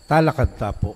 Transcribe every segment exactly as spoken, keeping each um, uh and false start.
Talakad ta pu.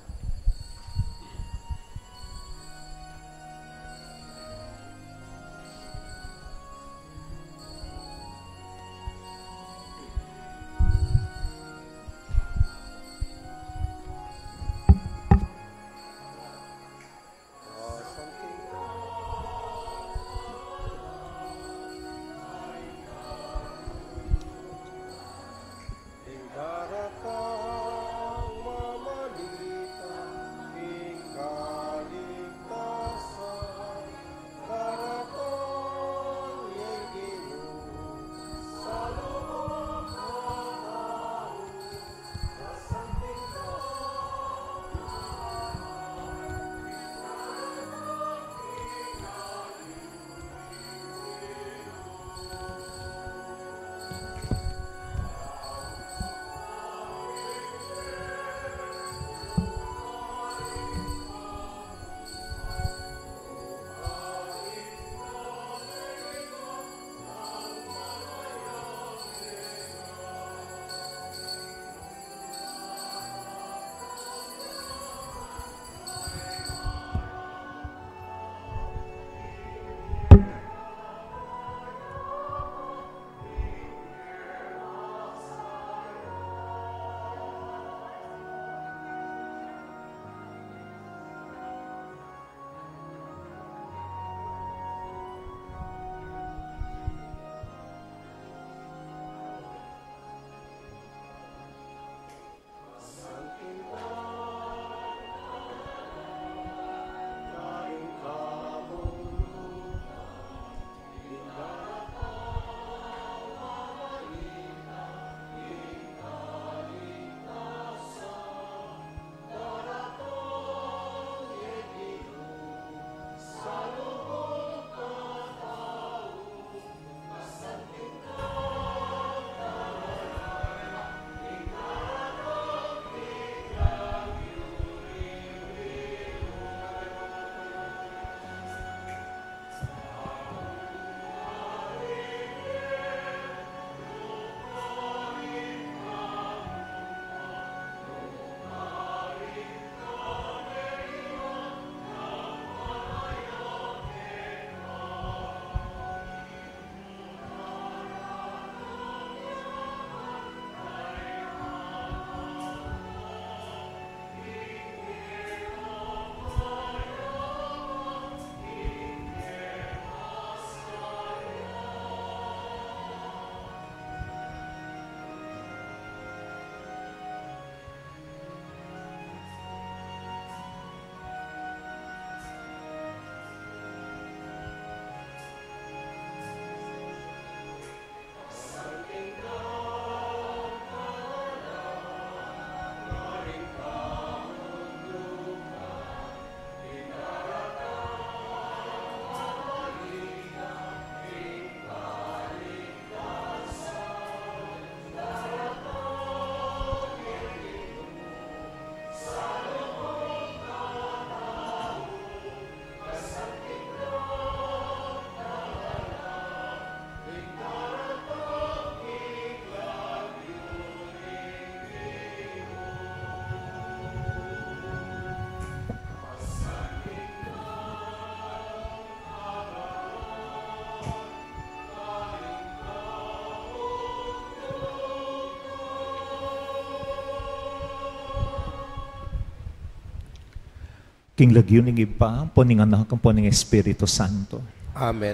King lagyu ning Ibpa, ampo ning Anak, ampo ning Espiritu Santo. Amen.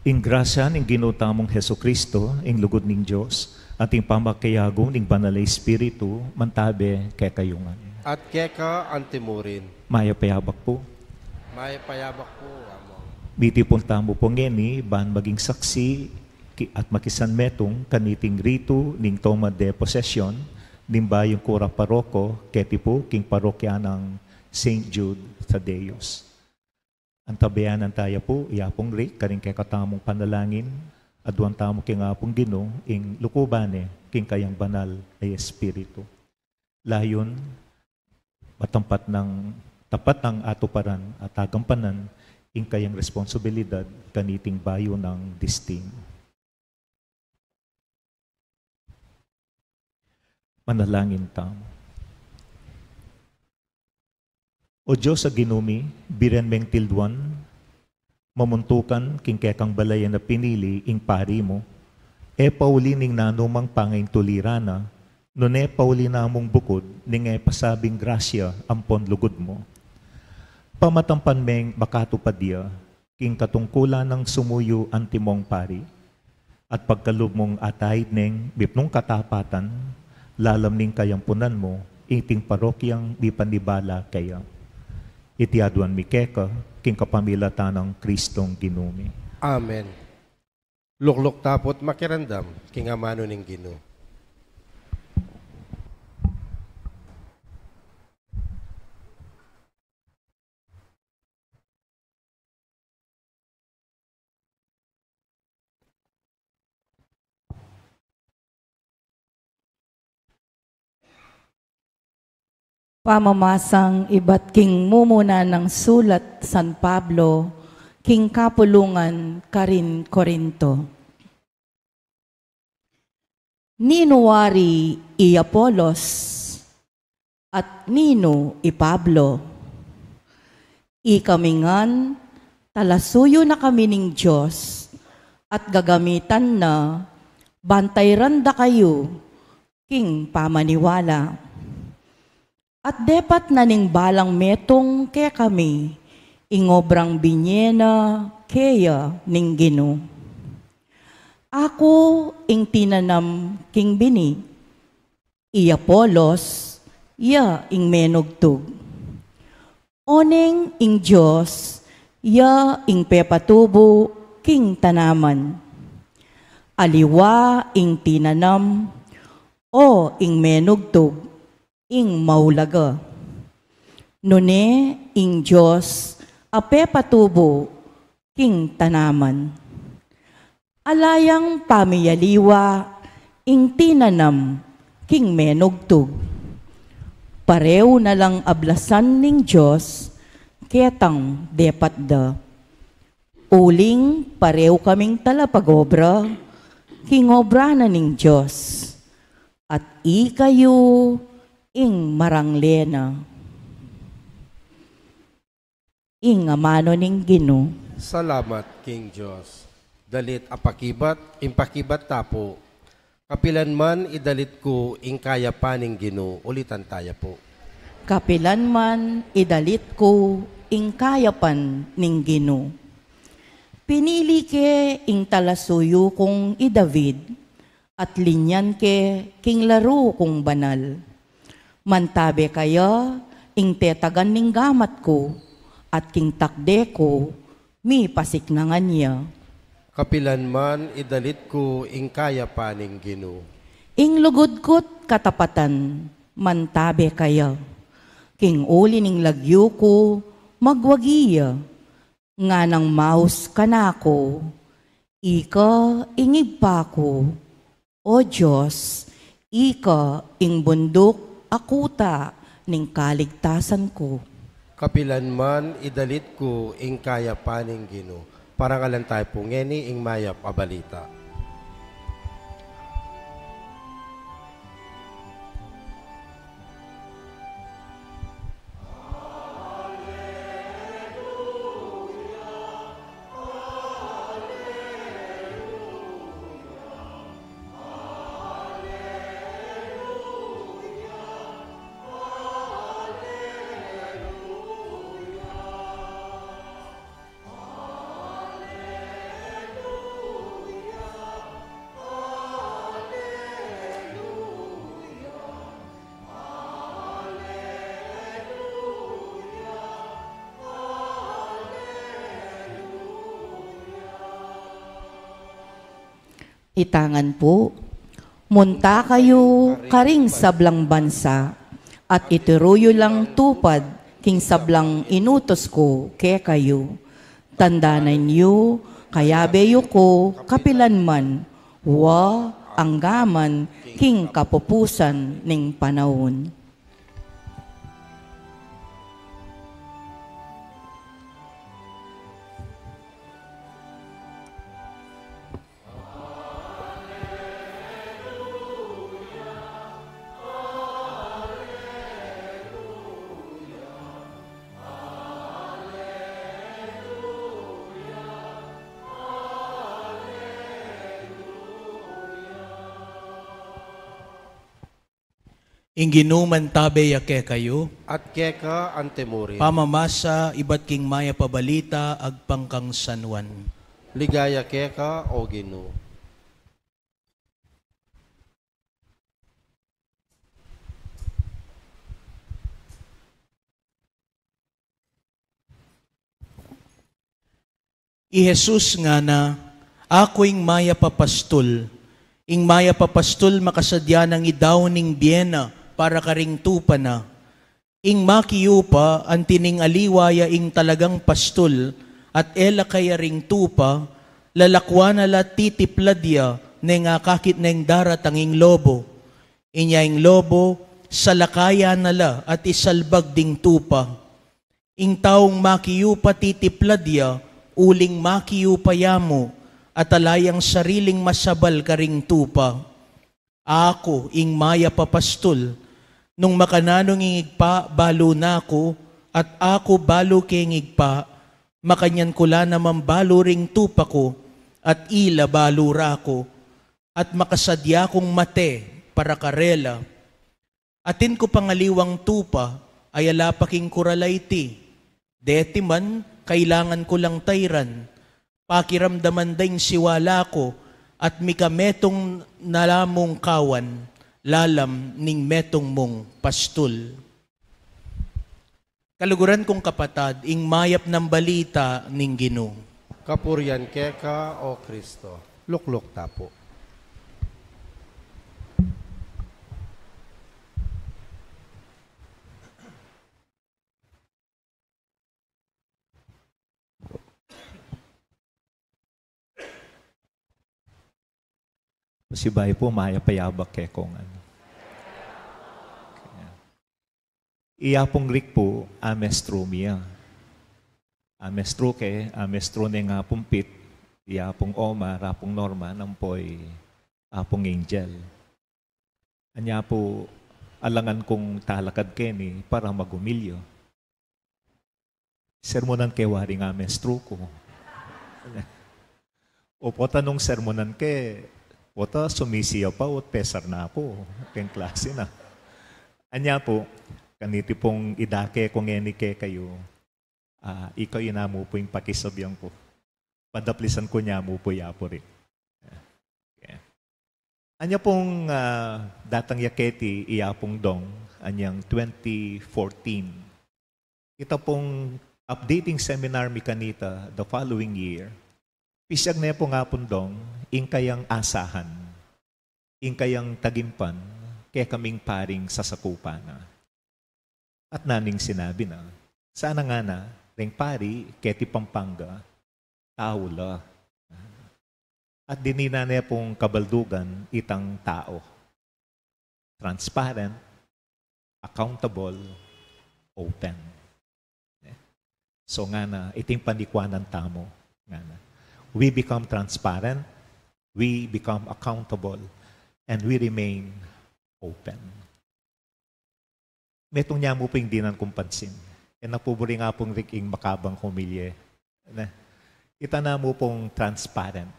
Ing grasya ning Ginu tamung Jesucristo, ing lugud ning Dios, at ing pamakiabe ning Banal a Espiritu, mantabe kekayu ngan. At keka antimurin. Mayap a abak pu. Mayap a abak pu, Among. Mitipun tamu pu ngeni, ban maging saksi ki-, at makisanmetung kaniting ritu ning toma de posesyon ning bayung kura paroko, keti pu king parokya nang Saint Jude Thaddeus. Antabayanan taya pu i Apung Rick karing kekatamung panalangin, aduan tamu king Apung Ginu ing lukuban ne king kayang banal a Espiritu. Layun, matampat nang, tapat nang atuparan at agampanan ing kayang responsibilidad kaniting bayu nang destino. Manalangin tamu. O Dios a Ginu mi, biren meng tilduan, mamuntukan king kekang balayan a pinili ing pari mu, e pauli ning nanumang pangaintuliran na, nune pauli na mung bukud ning e pasabing grasya ampon lugud mu. Pamatampan meng makatupad ya, king katungkulan nang sumuyu antimong pari, at pagkalub mung ataid neng mipnung katapatan, lalam ning kayampunan mu, iting parokyang mipanibala keya. Iti aduan mi keka, king kapamilatan nang Kristong Ginu mi. Amen. Lukluk tapu't makiramdam king amanu ning Ginu. Pamamasang ibat king mumuna nang sulat San Pablo king kapulungan karin Corinto. Ninu wari i Apolos, at ninu i Pablo? Ikami ngan, talasuyu na kami ning Dios, at gagamitan na ban tairan da kayu king pamaniwala. At depat na ning balang metung kekami ing obrang binie na keya ning Ginu. Aku ing tinanam king bini, i Apolos ya ing menugtug. Oneng ing Dios ya ing pepatubu king tanaman. Aliwa ing tinanam o ing menugtug ing maulaga. Nune ing Dios a pepatubu king tanaman. Ala yang pamiyaliwa ing tinanam king menugtug. Pareu na lang ablasan ning Dios ketang depat da. Uling pareu kaming talapag-obra king obra na ning Dios, at ikayu ing marangle na. Ing amanu ning Ginu. Salamat king Dios. Dalit a pakibat, ing pakibat ta pu. Kapilan man idalit ku ing kayapan ning Ginu, ulitan taya pu. Kapilan man idalit ku ing kayapan ning Ginu. Pinili ke ing talasuyu kung i David, at linyan ke king laru kung banal. Mantabe kaya ing tetagan ning gamat ku, at king takde ku mipasiknangan ya. Kapilan man idalit ku ing kayapan ning Ginu. Ing lugud ku't katapatan mantabe kaya. King uli ning lagyu ku magwagi ya. Nganang maus kanaku, ika ing Ibpa ku, O Dios, ika ing bunduk a kuta ning kaligtasan ku. Kapilan man idalit ku ing kayapan ning Ginu. Parangalan taya pu ngeni ing mayap a balita. Ita ngan pu, munta kayu karing sablang bansa, at ituru yu lang tupad king sablang inutus ku kekayu. Tandanan yu, kayabe yu ku kapilan man, wa anggaman king kapupusan ning panaun. Ing Ginu mantabe ya kekayu. At keka antimurin. Pamamasa ibat king Mayap a Balita agpang kang San Juan. Ligaya keka, o Ginu. I Jesus ngana, "Aku ing mayap a pastul. Ing mayap a pastul makasadya nang idaun ing bie na para karing tupa na. Ing makiyupa, anti ning aliwa ya ing talagang pastul, at e la kayaring tupa, lalakwan na la at titiplad ya, neng akakit neng daratang ing lobo. Inya ing lobo, salakayan na la at isalbag ding tupa. Ing taung makiyupa titiplad ya, uling makiyupa ya mu, at ala yang sariling masabal karing tupa. Aku ing mayap a pastul. Nung makananu ing Ibpa balu na ku, at aku balu ke ning Ibpa, makanyan ku la naman balu ring tupa ku, at ila balu ra ku, at makasadya kung mate para karela. Atin ku pang aliwang tupa, ay ala pa king kural a iti. Deti man, kailangan ku lang tairan. Pakiramdaman da ing siwala ku, at mika metung na la mung kawan, lalam ning metung mung pastul." Kaluguran kung kapatad, ing mayap nang balita ning Ginu. Kapurian keka, o Kristo. Lukluk ta pu. Pasibayu pu, mayap a yabak kekong, ano. Iya pung Greek pu, amestro mi ya. Amestro ke, amestro ne nga pung Pit, iya pung Omar, apung Norma, ampo i apung Angel. Anya pu, alangan kung talakad keni para magumilya. Sermonan ke wari nga mestru ku. O pota nung sermonan ke, pota sumisiyaw pa, o pesar na ku. Keng klase na. Anya pu, kaniti pung idake ku ngeni kekayu, ah, ikayu na mu pu ing pakisabian ku. Padaplisan ku ne mu pu ya pu rin. Okay. Anya pung, ah, datang ya keti i Apung Dong, anyang twenty fourteen. Ita pung updating seminar mi kanita the following year, pisiag ne pung Apung Dong ing kayang asahan, ing kayang tagimpan kekaming paring sasakupan na. At naning sinabi na, sana ngana, reng pari keti Pampanga, tau la. At dininan ne pung kabaldugan itang tau. Transparent, accountable, open. So ngana, iting panikuanan tamu, ngana. We become transparent, we become accountable, and we remain open. Metung ne mu pung dinan kung pansin. E na pu buri nga pung rik ing makabang homilye. Ne? Ita na mu pung transparent.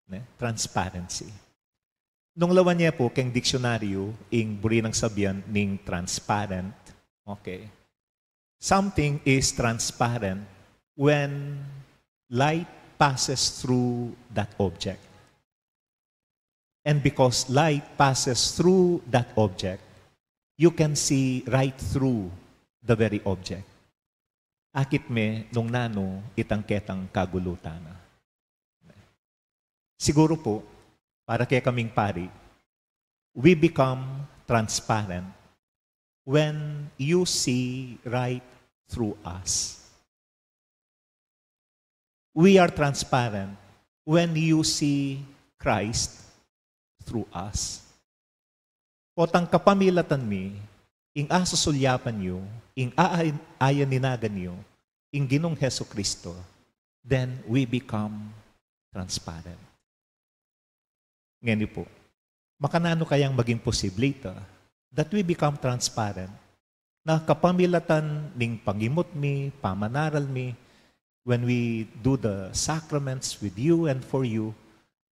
Ne? Transparency. Nung lawan ne pu keng diksyonaryu, ing buri nang sabian ning transparent. Okay. Something is transparent when light passes through that object. And because light passes through that object, you can see right through the very object. Akit me nung nanu itang ketang kagulutan na. Siguru pu, para kekaming pari, we become transparent when you see right through us. We are transparent when you see Christ through us. Potang kapamilatan mi, ing asusulyapan yu, ing a-, ayaninagan yu, ing Ginung Jesucristo, then we become transparent. Ngeni pu, makananu kayang maging posible ita that we become transparent na kapamilatan ning pangimut mi, pamanaral mi, when we do the sacraments with you and for you,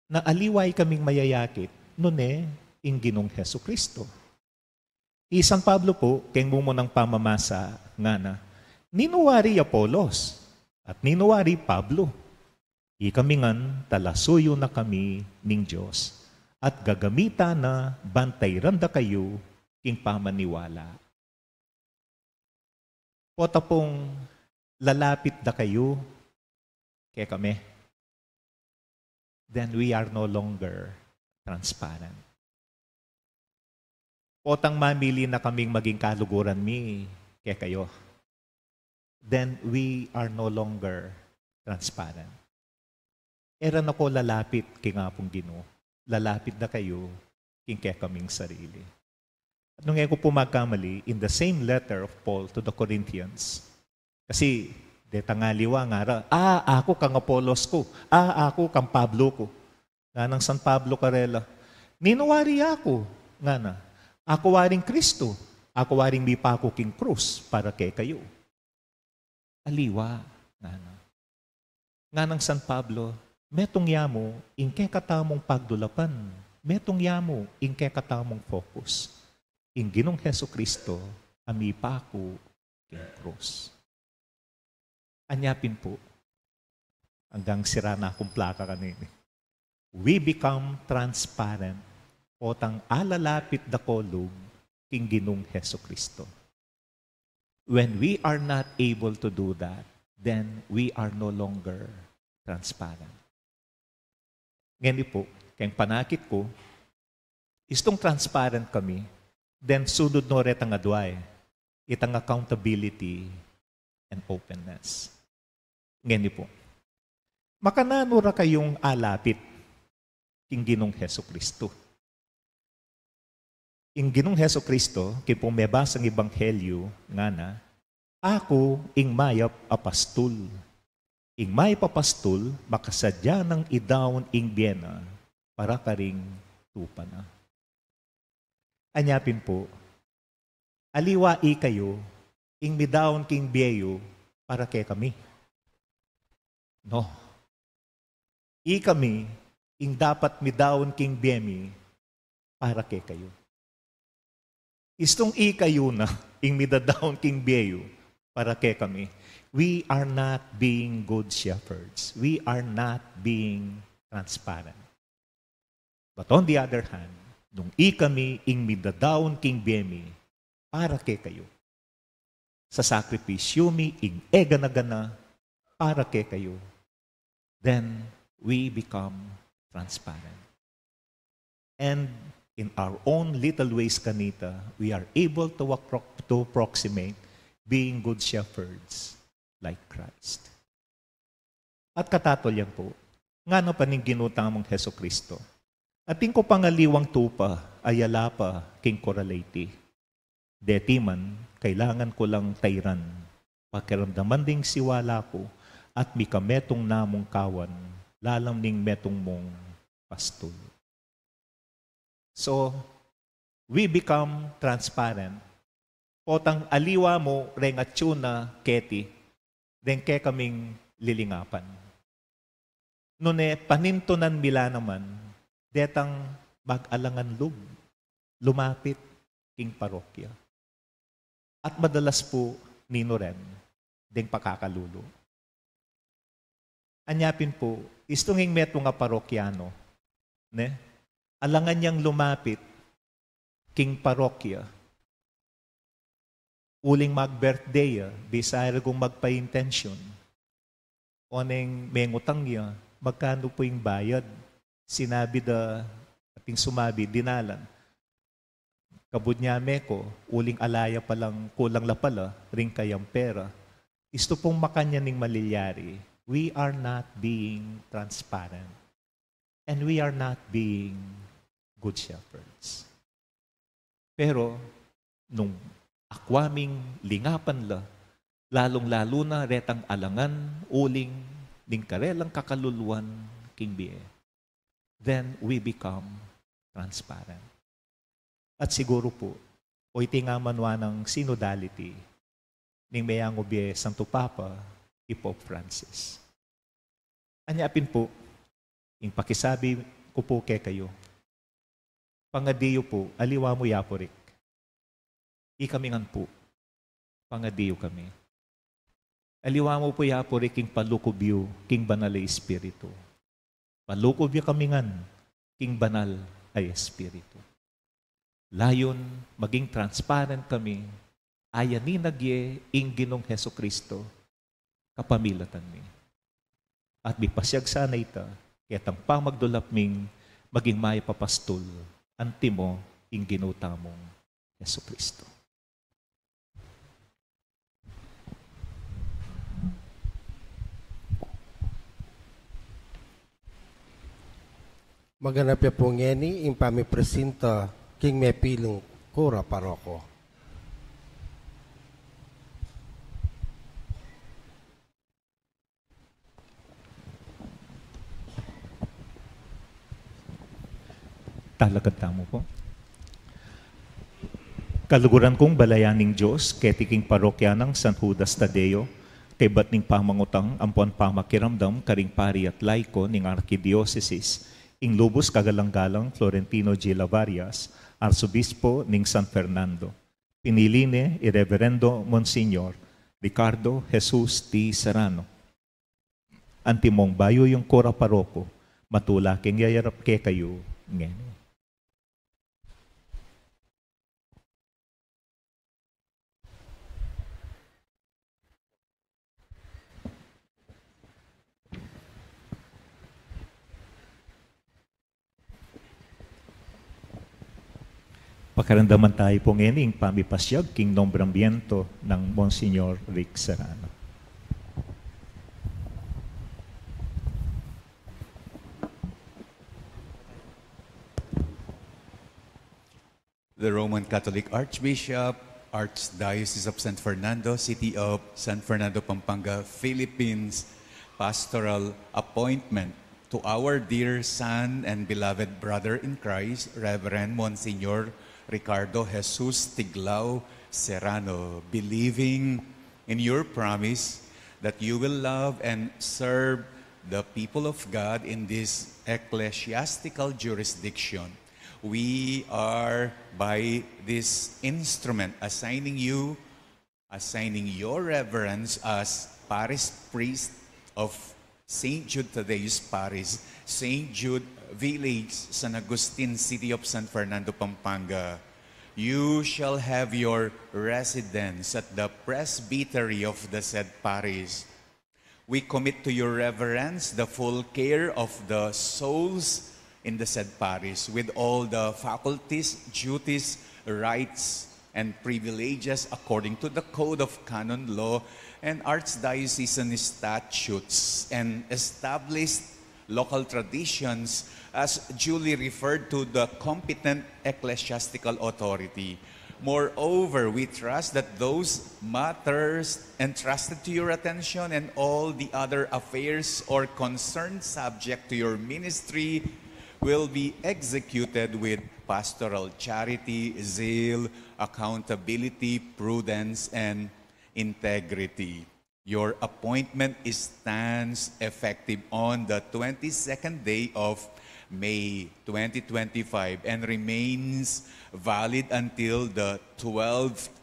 na aliwa ikaming mayayakit, nune ing Ginung Jesucristo. I San Pablo pu, keng mumunang pamamasa, ngana, "Ninu wari i Apolos, at ninu wari i Pablo? Ikami ngan talasuyu na kami ning Dios, at gagamitan na ban tairan da kayu king pamaniwala." Pota pung lalapit da kayu kekami, then we are no longer transparent. Potang mamili na kaming maging kaluguran mi kekayu, then we are no longer transparent. E ra na ko lalapit king Apung Ginu, lalapit da kayu king kekaming sarili. At nung e ku pu magkamali, in the same letter of Paul to the Corinthians, kasi detang aliwa ngara, "A, aku kang Apolos ku, a, aku kang Pablo ku." Nganang San Pablo karela, "Ninu wari aku?" ngana. "Aku waring Kristo, aku waring mipaku king krus para kekayu." Aliwa, ngana. Nganang San Pablo, "Metung ya mu ing kekatamung pagdulapan, metung ya mu ing kekatamung focus, ing Ginung Jesucristo a mipaku king krus." Anya pin pu, anggang sira na kung plaka kanini. We become transparent, potang alalapit da ko lub king Ginung Jesucristo. When we are not able to do that, then we are no longer transparent. Ngeni pu, keng panakit ku, istung transparent kami, then sunud no retang adwa e, itang accountability and openness. Ngeni pu, makananu ra kayung alapit king Ginung Jesucristo? Ing Ginung Jesucristo, king pung mebasang ebanghelyu, ngana, "Aku ing mayap a pastul. Ing mayap a pastul, makasadya nang idaun ing bie na para karing tupa na." Anya pin pu, aliwa ikayu ing midaun king bie yu para kekami. No. Ikami ing dapat midaun king bie mi para kekayu. Istung ikayu na ing midadaun king bie yu para kekami, we are not being good shepherds. We are not being transparent. But on the other hand, nung ikami ing midadaun king bie mi para kekayu, sasakripisyu mi ing e gana-gana para kekayu, then we become transparent. And in our own little ways kanita, we are able to, appro- to approximate being good shepherds like Christ. At katatulyan pu, ngana pa ning Ginu tamung Jesucristo, "Atin ku pang aliwang tupa a yalapa king Coralete. Deti man, kailangan ku lang tairan, pakiramdaman ding siwala ku, at mikametung na mung kawan lalam ning metung mung pastul." So, we become transparent. Potang aliwa mu reng atsu na keti, reng kekaming lilingapan. Nune panintunan mi la naman, detang mag-alangan lub, lumapit king parokya. At madalas pu, ninu ren, deng pakakalulu. Anya pin pu, istung ing metung a parokyano, ne? Alangan yang lumapit king parokya. Uling mag-birthday ya, bisa ya regung magpa-intention. Oneng mengutang ya, "Magkanu pu ing bayad?" Sinabi da, ating sumabi, dinalan. Kabud nya meku, uling ala ya palang kulang la pala ring kayang pera. Istu pung makanyan ing malilyari, we are not being transparent. And we are not being good shepherds. Pero, nung akwa ming lingapan la, lalung-lalu na retang alangan uling ning karelang kakaluluan king bie, then we become transparent. At siguru pu, o iti nga manuan nang synodality ning meyangu bie Santo Papa, i Pope Francis. Anya pin pu, ing pakisabi ku pu kekayu, pangadi yu pu, aliwa mu yapurik. Ikami ngan pu, pangadi yu kami. Aliwa mu pu ya pu ri king palukup yu king Banal a Espiritu. Palukup yu kami ngan king Banal a Espiritu. Layun maging transparent kami, aya ninag ye ing Ginung Jesucristo kapamilatan mi. At mipasyag sana ita ketang pamagdulap ming maging mayap a pastul, antimo ing Ginu tamung Jesucristo. Maganap ya pu ngeni ing pamipresinta king mepiling kura paroko. Talakad tamu pu. Kaluguran kung balayan ning Dios, keti king parokya nang San Judas Tadeo, kaybat ning pamangutang ampon pamakiramdam karing pari at laiko ning arkidiosesis, ing lubus kagalang-galang Florentino G. Lavarias, Arsobispo ning San Fernando. Pinili ne i Reverendo Monsignor Ricardo Jesus T. Serrano. Antimong bayu yung kura paroko, matula keng yayarap kekayu ngeni. Pakiramdaman tayu pu ngeni ing pamipasyag king nombramiento nang Monsignor Rick Serrano. The Roman Catholic Archbishop, Archdiocese of San Fernando, City of San Fernando, Pampanga, Philippines, pastoral appointment to our dear son and beloved brother in Christ, Reverend Monsignor Ricardo Jesus Tiglao Serrano, believing in your promise that you will love and serve the people of God in this ecclesiastical jurisdiction. We are, by this instrument, assigning you, assigning your reverence as parish priest of Saint Jude Thaddeus Parish, Saint Jude Village, San Agustin, City of San Fernando, Pampanga. You shall have your residence at the presbytery of the said parish. We commit to your reverence the full care of the souls in the said parish, with all the faculties, duties, rights, and privileges according to the Code of Canon Law and Archdiocesan statutes and established local traditions as duly referred to the competent ecclesiastical authority. Moreover, we trust that those matters entrusted to your attention and all the other affairs or concerns subject to your ministry will be executed with pastoral charity, zeal, accountability, prudence, and integrity. Your appointment stands effective on the twenty-second day of May twenty twenty-five and remains valid until the twelfth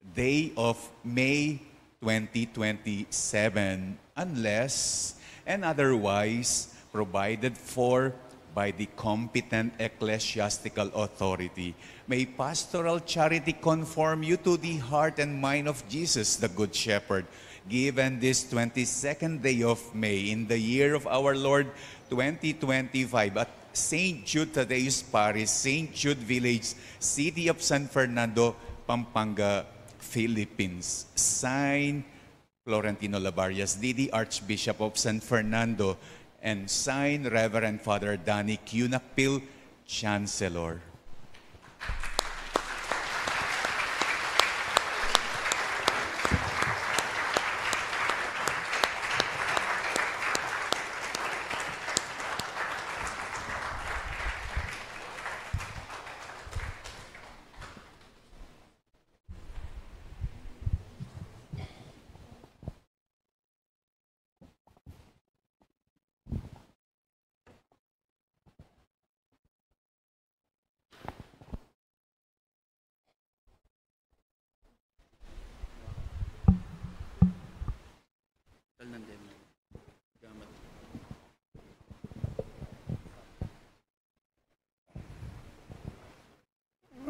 day of May twenty twenty-seven, unless and otherwise provided for by the competent ecclesiastical authority. May pastoral charity conform you to the heart and mind of Jesus, the Good Shepherd, given this twenty-second day of May in the year of our Lord twenty twenty-five at Saint Jude Thaddeus Parish, Saint Jude Village, City of San Fernando, Pampanga, Philippines. Signed, Florentino Lavarias, D D, Archbishop of San Fernando, and signed, Reverend Father Danny Q. Nakpil, Chancellor.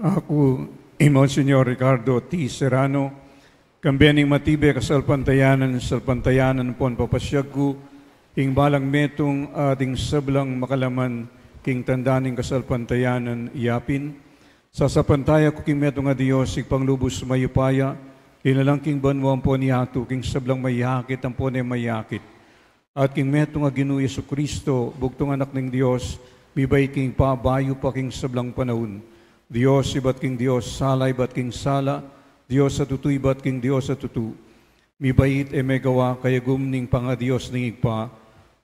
Aku i Monsignor Ricardo T. Serrano, kambe ning matibe kasalpantayanan, salpantayanan pon papasyag ku ing balang metung at ing sablang makalaman king tanda ning kasalpantayanan yapin. Sasalpantaya ku king metung a Dios, Ibpang lubus mayupaya, linalang king banua ampon yatu, king sablang mayakit ampon e mayakit. At king metung a Ginu Jesucristo, bugtung Anak ning Dios, mibait king Ibpa bayu pa king sablang panaun. Dios ibat king Dios, sala ibat king sala, Dios a tutu ibat king Dios a tutu. Mibait e megawa kayagum ning pangadios ning Ibpa,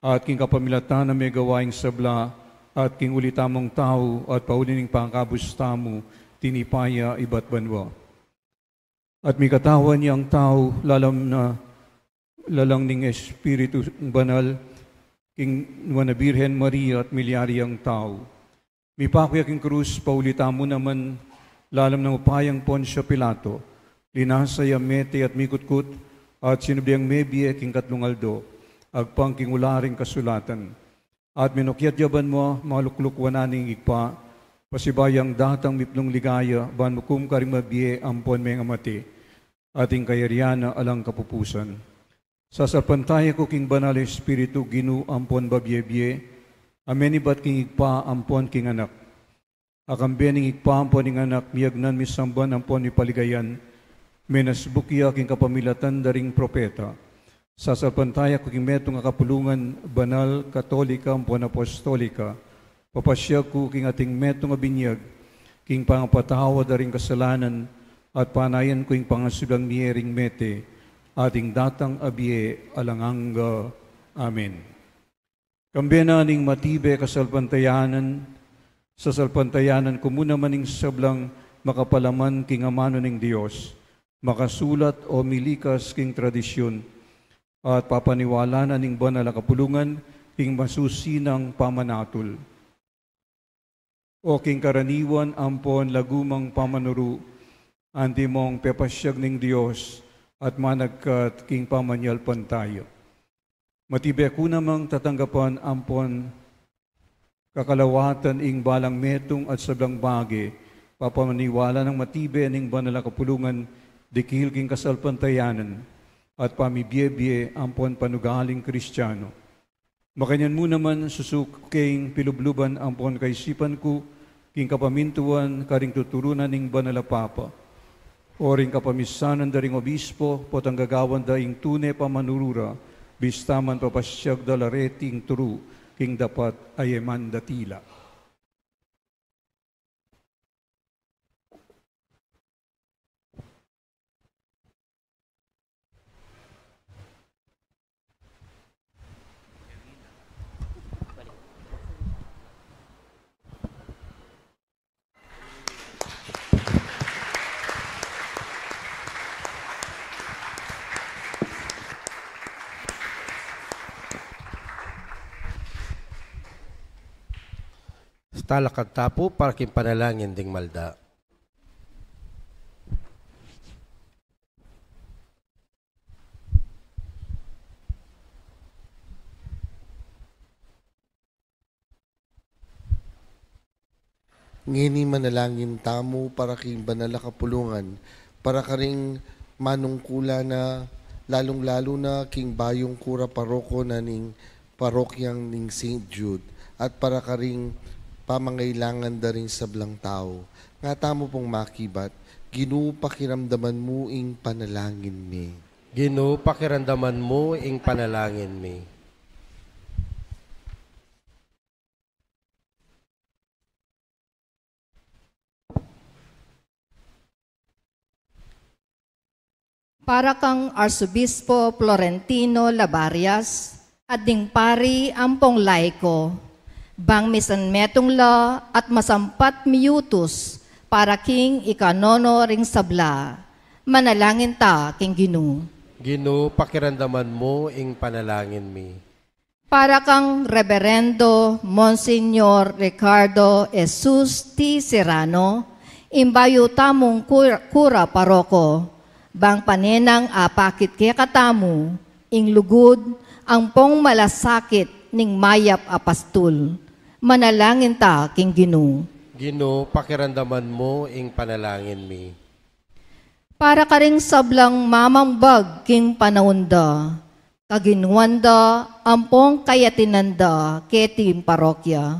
at king kapamilatan na megawa ing sabla, at king uli tamung tau, at pauli ning pangakabus tamu, tinipa ya ibat banua. At mikatawan ya ing tau, lalam na, lalang ning Espiritu Banal, king nuan a Birhen Maria at milyari yang tau. Mipaku ya king krus, pauli tamu naman, lalam nang upayang Poncio Pilato, linasa ya mete at mikutkut, at sinubli yang mebie king katlung aldo, agpang king ula ring kasulatan. At minukyat ya banua, malukluk wanan ning Ibpa, pasibayu yang datang mipnung ligaya, ban mukum karing mabie ampon mengamate, at ing kayarian na alang kapupusan. Sasalpantaya ku king Banal a Espiritu, Ginu ampon babie-bie, a menibat king Ibpa ampon king Anak. A kambe ning Ibpa ampon ning Anak, miyagnan, misamban ampon mipaligayan, menasbuk ya king kapamilatan da ring propeta. Sasalpantaya ku king metung a kapulungan, banal, katolika ampon apostolika. Papasyag ku king ating metung a binyag, king pangapatawad da ring kasalanan, at panayan ku ing pangasubling mie ring mete, at ing datang a bie alang angga. Amen. Kambe na ning matibe kasalpantayanan, sasalpantayanan ku mu naman ing sablang makapalaman king amanu ning Dios, makasulat o milikas king tradisyun, at papaniwala na ning banal a kapulungan king masusi nang pamanatul. O king karaniwan ampon lagumang pamanuru, antimong pepasyag ning Dios at managkat king pamanyalpantaya. Matibe ku namang tatanggapan ampon kakalawatan ing balang metung at sablang bage, papaniwala nang matibe ning banal a kapulungan, dikil king kasalpantayanan, at pamibie-bie ampon panugaling Kristiano. Makanyan mu naman susuku king pilubluban ampon kaisipan ku, king kapamintuan karing tuturu na ning banal a Papa, o ring kapamisanan da ring obispo, potang gagawan da ing tune pamanuru ra, bista man papasyag da la reti ing turu, king dapat a e man datila. Talakad ta pu para king panalangin ding malda. Ngeni manalangin tamu para king banal a kapulungan, para karing manungkulan na, lalung-lalu na king bayung kura paroko na ning parokyang ning Saint Jude, at para karing pamangailangan da ring sablang tau. Nga tamu pung makibat, Ginu, pakiramdaman mu ing panalangin mi. Ginu, pakiramdaman mu ing panalangin mi. Para kang Arsobispo Florentino Labarias, at ding pari ampong laiko, bang misan metung la at masampat miyutus para king ikanono ring sabla. Manalangin ta king Ginu. Ginu, pakiramdaman mu ing panalangin mi. Para kang Reberendo Monsignor Ricardo Jesus T. Serrano, ing bayu tamung kur-, kura paroko, bang pane nang apakit kekatamu ing lugud ampong malasakit ning mayap a pastul. Manalangin ta king Ginu. Ginu, pakiramdaman mu ing panalangin mi. Para karing sablang mamambag king panaun da, kaginuan da ampong kayatinan da keti king parokya,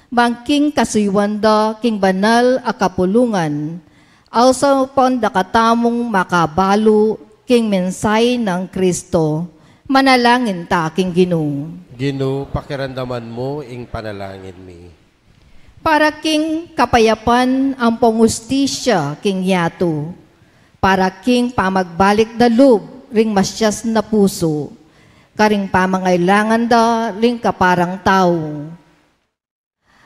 bang king kasuyuan da king banal a kapulungan, ausan da katamung makabalu king mensahe nang Kristo. Manalangin ta king Ginu. Ginu, pakiramdaman mu ing panalangin mi. Para king kapayapan ampong hustisya king yatu, para king pamagbalik da lub ring masias na pusu, karing pamangailangan da ring kaparang tau.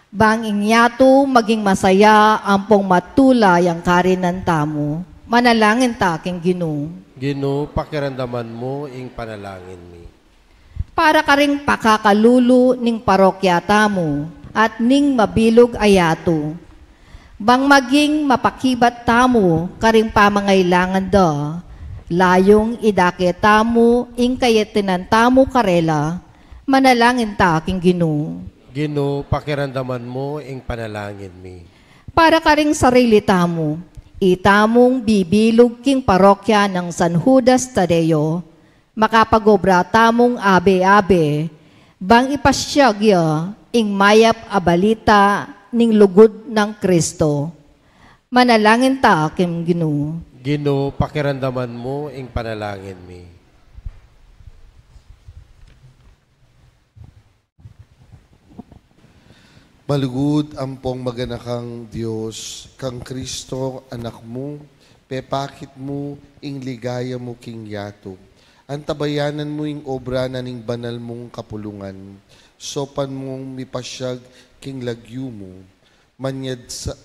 Bang ing yatu maging masaya ampong matula yang karinan tamu. Manalangin ta king Ginu. Ginu, pakiramdaman mu ing panalangin mi. Para karing pakakalulu ning parokya tamu at ning mabilug a yatu, bang maging mapakibat tamu karing pamangailangan da, layung idake tamu ing kayatinan tamu karela. Manalangin ta king Ginu. Ginu, pakiramdaman mu ing panalangin mi. Para karing sarili tamu, itamung bibilug king parokya nang San Judas Tadeo, makapag-obra tamung abe-abe, bang ipasyag ya ing mayap a balita ning lugud nang Kristo. Manalangin ta king Ginu. Ginu, pakiramdaman mu ing panalangin mi. Malugud ampong maganakang Dios, kang Kristo, Anak mu, pepakit mu ing ligaya mu king yatu. Antabayanan mu ing obra na ning banal mung kapulungan. Saupan mung mipasyag king lagyu mu. Manyad sa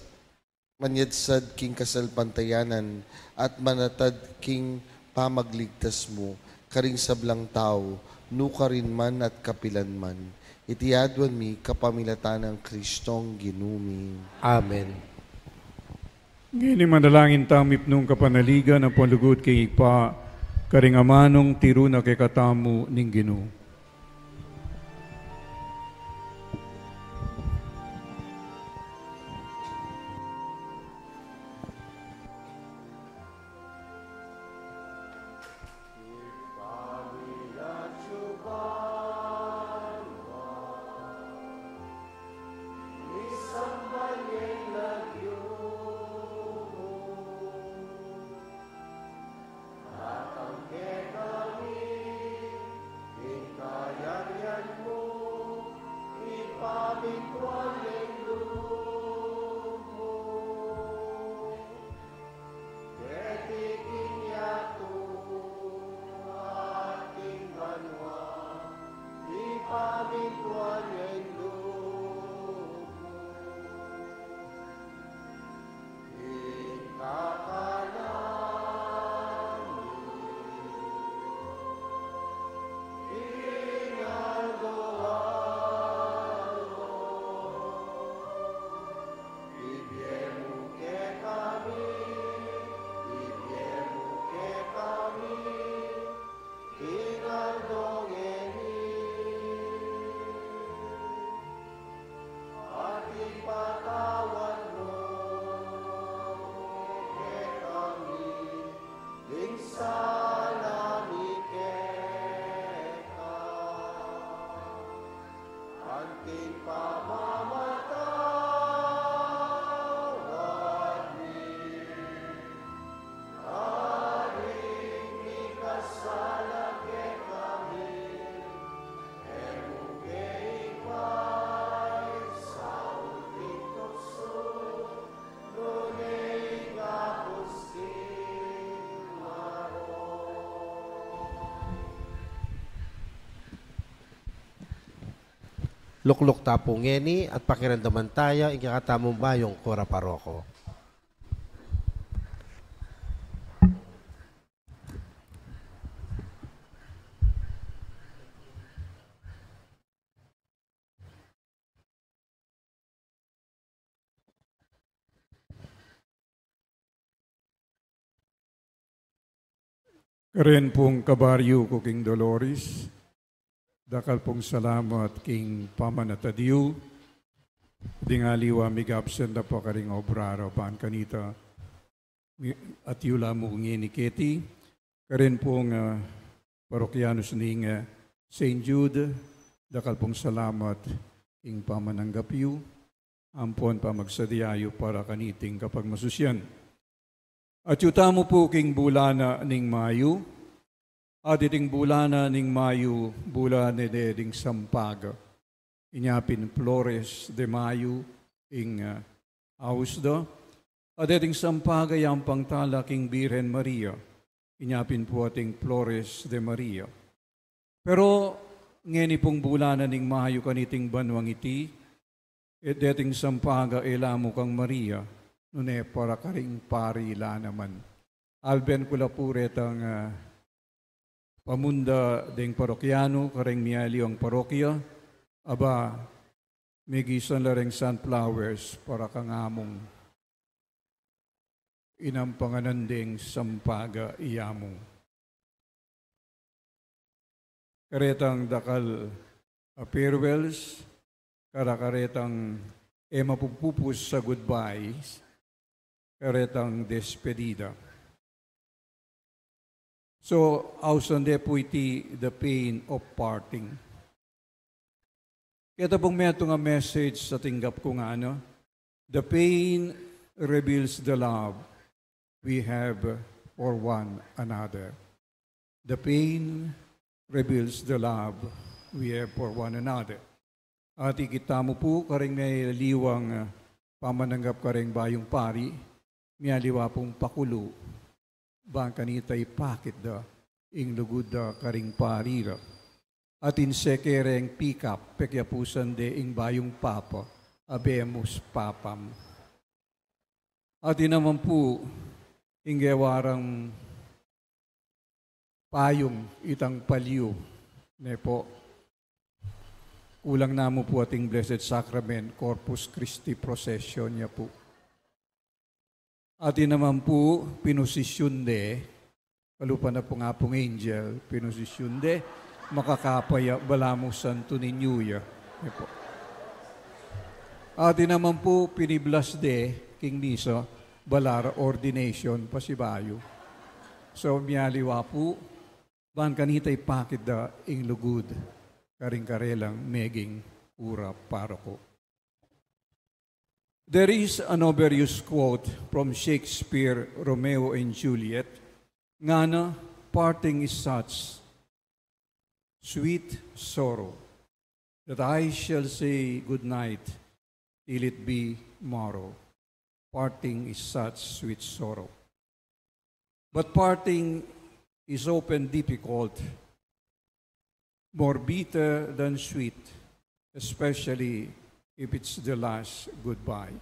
manyadsad king kasalpantayanan at manatad king pamagligtas mu karing sablang tau, nukarin man at kapilan man. Iti aduan mi kapamilatan nang Kristong Ginu mi. Amen. Ngeni manalangin tamu, mipnung kapanaligan ampong lugud king Ibpa, karing amanung tiru na kekatamu ning Ginu. Datang kekami ing kayarian mu, ipamintuan ing lub mu. Keti king yatu at king banua, ipamintuan ing lub mu. At ipatawad mu kekami ding sala mi keka, anting pamamatawad mi karing mikasala kekami, e mu ke ipaisaul king tuksu, nune ikabus king marok. Lukluk ta pu ngeni at pakiramdaman taya ing kekatamung bayung kura paroko. Karen pung kabaryu ku king Dolores, dakal pung salamat king pamanatag yu. Ding aliwa mig-absent na pa karing obra ra ban kanita. Mi-, at yu la mu ngeni keti, karin pung, ah, parokyanus ning, ah, Saint Jude, dakal pung salamat king pamananggap yu, ampon pamagsadya yu para kaniting kapagmasusian. Atyu tamu pu king bula na ning Mayu, at iting bula na ning Mayu, bula ne de ding sampaga. Inya pin Flores de Mayo ing, ah, aus da. At deting sampaga yang pangtala king Birhen Maria. Inya pin pu ating Flores de Maria. Pero ngeni pung bula na ning Mayo kaniting banuang iti, e deting sampaga e la mu kang Maria, nune para karing pari la naman. Alben ku la pu retang, ah, pamunda deng parokyanu kareng mialiwang parokya, aba, migisan la reng sunflowers para kang amung inampanganan deng sampaga i amung. Karetang dakal a farewells, kara karetang e mapupupus a goodbyes, karetang despedida. So, ausan de pu iti the pain of parting. Keta pung metung a message sa tinggap ku ngana, the pain reveals the love we have for one another. The pain reveals the love we have for one another. At ikit tamu pu kareng mialiwang, ah, pamananggap kareng bayung pari, mialiwa pung pakulu, ban kanita ipakit da ing lugud da karing pari ra. At inse kereng pick up, pekyapusan de ing bayung papa, Habemus Papam. At inaman pu, ing gewa rang payung itang palyu, ne pu. Kulang na mu pu ating Blessed Sacrament, Corpus Christi procession ya pu. Atin naman pu, pinusisyun de, kalupa na pu nga pung angel, pinusisyun de, makakapaya, balamu Santo Niño ya. Ya pu. Atin naman pu, piniblas de, king misa, bala ra ordination, pasibayu. So, mialiwa pu, ban kanita ipakit da ing lugud, karing karelang meging kura paroko. There is an overused quote from Shakespeare, Romeo and Juliet, ngana, "Parting is such sweet sorrow that I shall say good night till it be morrow." Parting is such sweet sorrow. But parting is often difficult, more bitter than sweet, especially if it's the last goodbye.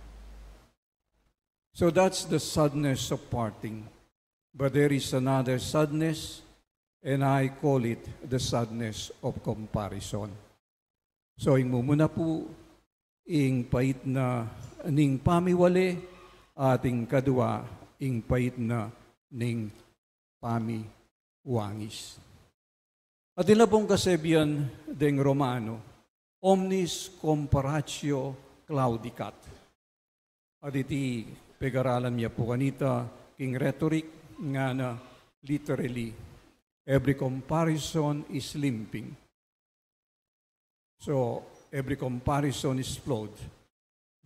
So that's the sadness of parting. But there is another sadness, and I call it the sadness of comparison. So, ing mumuna pu, ing pait na ning pamiwale, at ing kadua, ing pait na ning pamiwangis. Atin la pung kasebian deng Romano, "Omnis comparatio claudicat." At iti pegaralan mi pu kanita king rhetoric, ngana, literally, every comparison is limping. So, every comparison is flawed.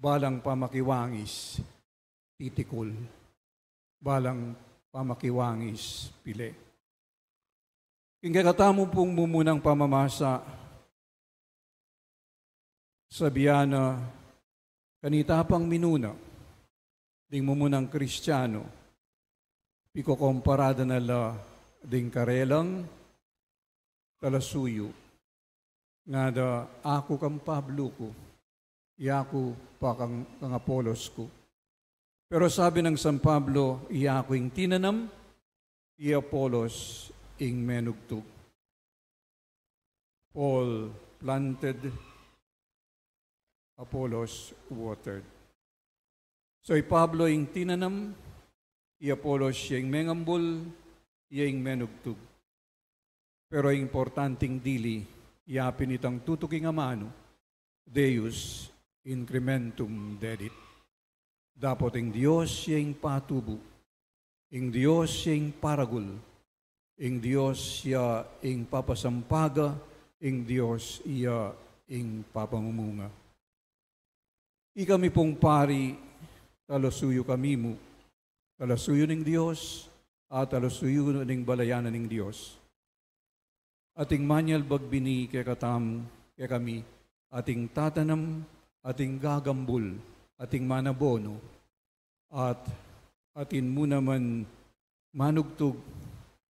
Balang pamakiwangis, titikul. Balang pamakiwangis, pile. King kekatamu pung mumunang pamamasa, sabian na kanita pang minuna, ding mumunang Kristiano, pikokompara da na la ding karelang talasuyu, ngana, "Aku kang Pablo ku, iya ku pa kang, kang Apolos ku." Pero sabi nang San Pablo, "Iya ku ing tinanam, i Apolos ing menugtug." Paul planted, Apollos watered. So, i Pablo ing tinanam, i Apollos ya ing mengambul, ya ing menugtug. Pero importanting dili, ya pin itang tutuking amanu, Deus incrementum dedit. Dapot ing Dios ya ing patubu, ing Dios ya ing paragul, ing Dios ya ing papasampaga, ing Dios ya ing papamumunga. Ikami pung pari, talasuyu kami mu, talasuyu ning Dios, at talasuyu ning balayan na ning Dios. Ating manyalbag bini kekatamu, kekami, ating tatanam, ating gagambul, ating manabono, at atin mu naman manugtug,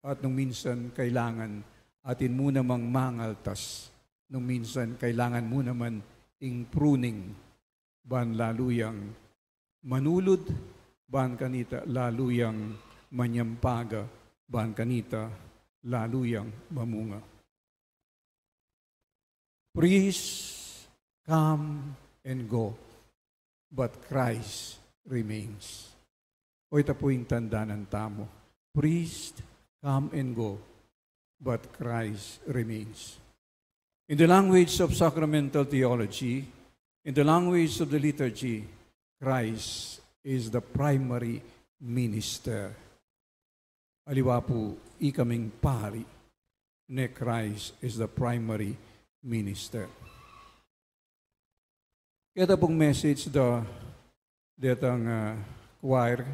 at nung minsan kailangan, atin mu namang mangaltas, nung minsan kailangan mu naman ing pruning, ban lalu yang manulud, ban kanita lalu yang manyampaga, ban kanita lalu yang mamunga. Priests come and go, but Christ remains. O ita pu ing tandanan tamu. Priests come and go, but Christ remains. In the language of sacramental theology, in the language of the liturgy, Christ is the primary minister. Aliwa pu ikaming pari, ne Christ is the primary minister. Keta pung message da detang, ah, choir,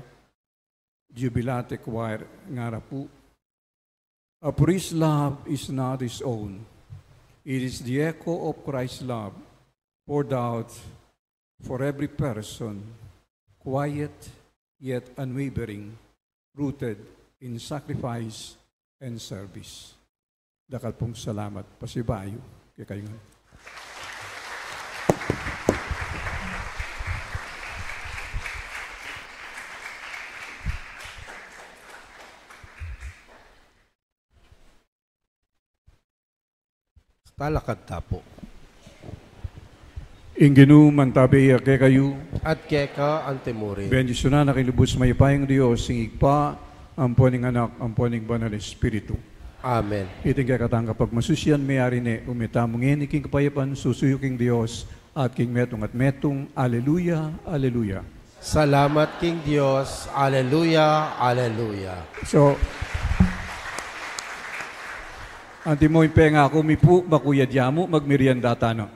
Jubilate Choir, ngara pu, "A priest's love is not his own. It is the echo of Christ's love, poured out for every person, quiet yet unwavering, rooted in sacrifice and service." Dakal pung salamat. Pasibayu kekayu ngan. Talakad ta pu. Ing Ginu mantabe ya kekayu. At keka antimurin. Bendisyunan na kayu ning lubus mayupayang Dios, ing Ibpa, ampo ning Anak, ampo ning Banal Espiritu. Amen. Iting kekatang kapagmasusian meyari ne, ume tamu ngeni king kapayapan, susuyu king Dios, at king metung at metung. Aleluya, aleluya. Salamat king Dios. Aleluya, aleluya. So, antimo ing pengaku mi pu, makuyad ya mu, magmerienda tana.